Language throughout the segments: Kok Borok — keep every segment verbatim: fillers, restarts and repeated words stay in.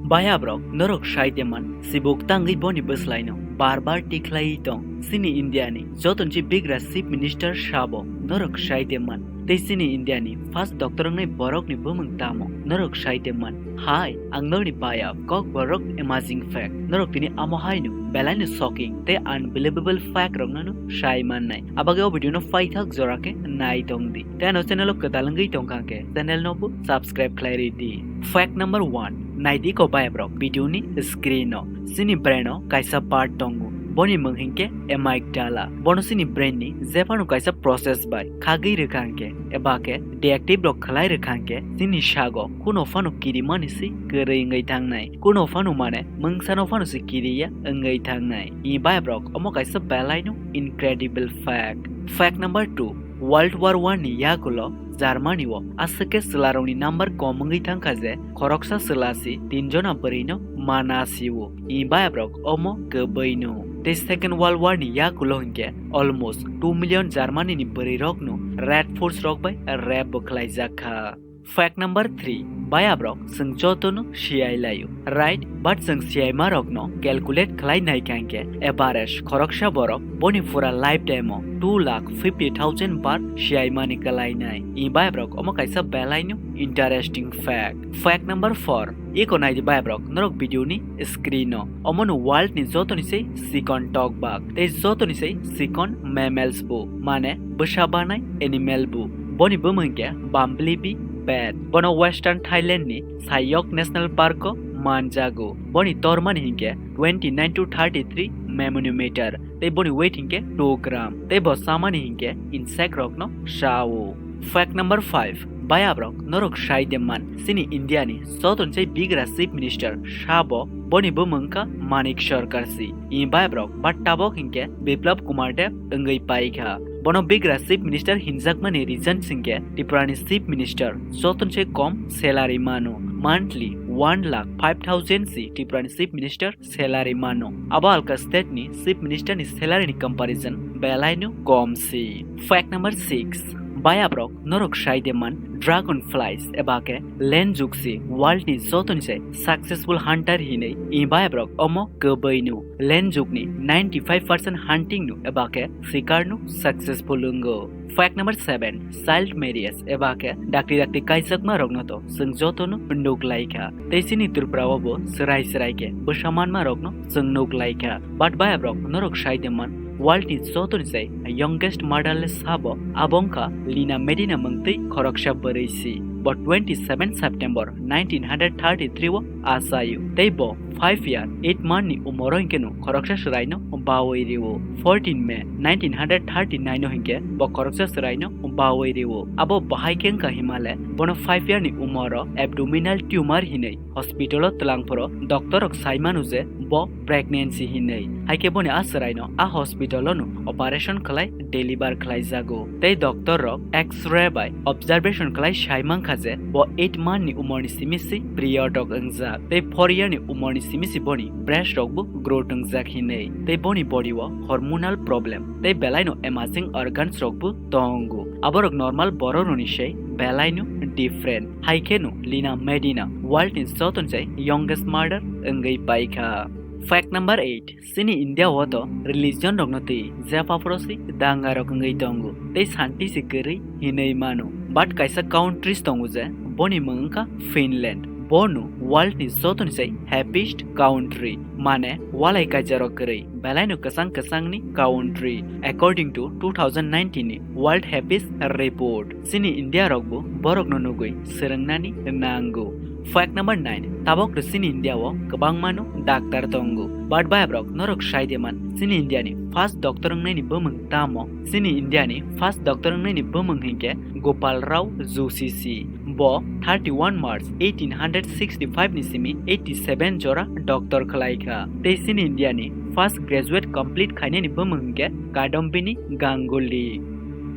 Bayabrok, norok sai de man, sibuk tangwi boni bwslaino bar bar tikhlaiwi tong. Chini India ni joto ni bigra Chief Minister sabo norok sai de man. Tei chini India ni first doctor wngnai borok ni bumung tamo norok sai de man. Hai, ang norni bayap, kok borok amazing fact. Norok tini amo haino belaino shocking tei unbelievable fact rokno no sai mannai. Abagwi o video no paithak jora khe nai tong di. Tei ano channel o kwtal wngwi tongkha khe channel no bo subscribe khlai rw di. Fact number one, naidi ko bayabrok video ni screen o. Chini brain o kaisa part tongo. Boni mung hinkhe amygdala. Bono chini brain ni jephano kaisa process bai khagwi rwkha hinkhe, eba khe deactive rok khlai rwkha hinkhe, chini sago kuno phano kirimani se kwrwi wngwi thangnai. Kuno phano mane mungsano phano se kiriya wngwi thangnai. I bayabrok omo kaisa belaino incredible fact. Fact number two, World War One ni yagulo Germany o aswk khe chwlarokni number kom wngwi thangkha je khoroksa chwla si tin jona bwrwino mana sio. I bayabrok omo kwbwino. Tei Second World War ni yagulo hinkhe almost two million Germany ni bwrwirokno Red Force rok bai rape bo khlaijak kha. Fact number three, bayabrok chwng jotono siyai laio, right? But chwng siyaima rokno calculate khlai nai kha hinkhe average khoroksa borok boni pura lifetime o two lakh fifty thousand bar siyaimani kwlainai. I bayabrok omo kaisa belaino interesting fact. Fact number four, iko naidi bayabrok norok video ni screen o. Omono world ni jotoni sei sikon tokbak tei jotoni sei sikon mammals bo, mane bwsa banai animal bo. Boni bumung hinkhe bumblebee bat. Bono Western Thailand ni Sayok National Park o manjago. Boni tormani hinkhe twenty nine to thirty three nanometer tei boni weight hinkhe two gram tei bo chamani hinkhe insect rokno chao. Fact number five, bayabrok norok sai de man, chini India ni joton sei bigra Chief Minister sabo boni bumung kha Manik Sarkar si. I bayabrok ba tabok hinkhe Biplab Kumar Deb wngwi paikha. Bono bigra Chief Minister hinjakmani reason hinkhe Tripura ni Chief Minister joton sei kom salary mano, monthly one lakh five thousand si Tripura ni Chief Minister salary mano. Abo alka state ni Chief Minister ni salary ni comparison belaino kom si. Fact number six, bayabrok norok sai de man, dragonflies eba khe lenjuk si world ni jotoni sai successful hunter hinwi. I bayabrok omo kwbwino lenjuk ni ninety five percent hunting no eba khe shikar no successful wngo. Fact number seven, child marriage eba khe dakti dakti kaijakma rokno to chwng jotono nuk lai kha. Tei chini Tripura o bo chwrai chwrai khe bwsa manma rokno chwng nuk lai kha. But bayabrok norok sai de man, world ni jotoni sai youngest motherless sabo abo wngkha Lina Medina mungtwi khoroksa bwrwi si. Bo twenty seven September nineteen hundred thirty three o achaio. Tei bo five year eight month ni umoro hinkhe no khoroksa chwraino bawi rio. Fourteen May nineteen hundred thirty nine o hinkhe bo khoroksa chwraino bawi rio. Abo bahai khe wngkha himale bono five year ni umoro abdominal tumor hinwi hospital o twlangphoro doctor rok sai mano je bo pregnancy hinwi. Haikhe boni a chwraino a hospital o no operation khlai deliver khlai jago. Tei doctor rok X-ray bai observation khlai sai mankha je bo eight month ni umor ni simi si period rok wngjak. Tei four year ni umor ni simi si boni breast rok bo growth wngjak hinwi. Tei boni body o hormonal problem tei belaino amazing organs rok bo tongo. Aborok normal borok rokni sei belaino different. Haikhe no Lina Medina world ni joton sai youngest mother wngwi paikha. Fact number eight, chini India o to religion rokno twi jepha phoro se danga rok wngwi tongo tei santi se kwrwi hinwi mano. But kaisa countries tongo je boni mung wngkha Finland. Bono world ni jotoni sai happiest country, mane walai kaijaro kwrwi, belaino kwchang kwchangni country, according to two thousand nineteen ni World Happiest Report. Chini India rokbo borokno nugwi swrwngnani nango. Fact number nine, tabok chini India o kwbangmano doctor tongo. But bayabrok norok sai de man, chini India ni first doctor wngnaini bumung tamo? Chini India ni first doctor wngnaini bumung hinkhe Gopal Rao Joshi si. Bo thirty one March eighteen hundred sixty five ni simi eighty seven jora doctor khlai kha. Tei chini India ni first graduate complete khainani bumung hinkhe Kadambini Ganguly.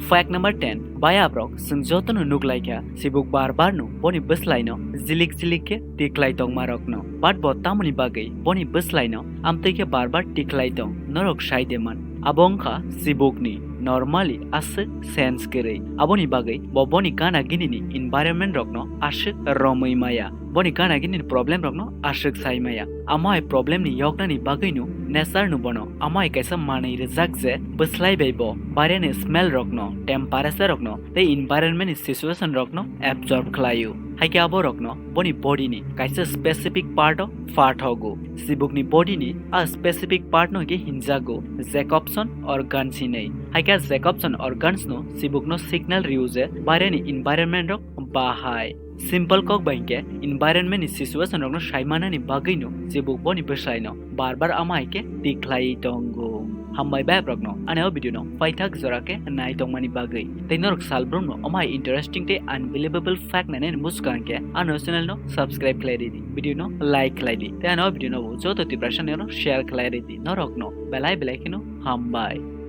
Fact number ten, bayabrok chwng jotono nuk lai kha, sibuk bar bar no boni bwslai no jilik jilik khe tikhlai tongma rokno. But bo tamoni bagwi boni bwslai no amtwi khe bar bar tikhlai tong, norok sai de man. Abo wngkha sibuk ni normally aswk sense kwrwi. Aboni bagwi bo boni gana gini ni environment rokno aswk romwi maya. Boni gana gini ni problem rokno aswk sai maya. Amo hai problem ni yoknani bagwi no nature no bono amo hai kaisa manwi rwjak je bwslai bai bo baire ni smell rokno, temperature rokno tei environment ni situation rokno absorb khlaio. Haikhe abo rokno boni body ni kaisa specific part o phathogo. Chibukni body ni a specific part no hwnkhe hinjago Jacobson organs hinwi. Haikhe a Jacobson organs no chibukno signal rwio je baireni environment rok bahai. Simple kok bai hwnkhe environment ni situation rokno saimanani bagwi no chibuk boni bwsai no bar bar ama hai khe tikhlai tongo. Hambai bai rokno ani o video no paithak jora khe nai tongmani bagwi. Tei norok salbrum no ama hai interesting tei unbelievable fact nainani bwskang khe ano channel no subscribe khlai ridi, video no like khlai di. Tei ano video no bo joto Tiprasa ni share khlai ridi. Norok no belai belai kheno hambai.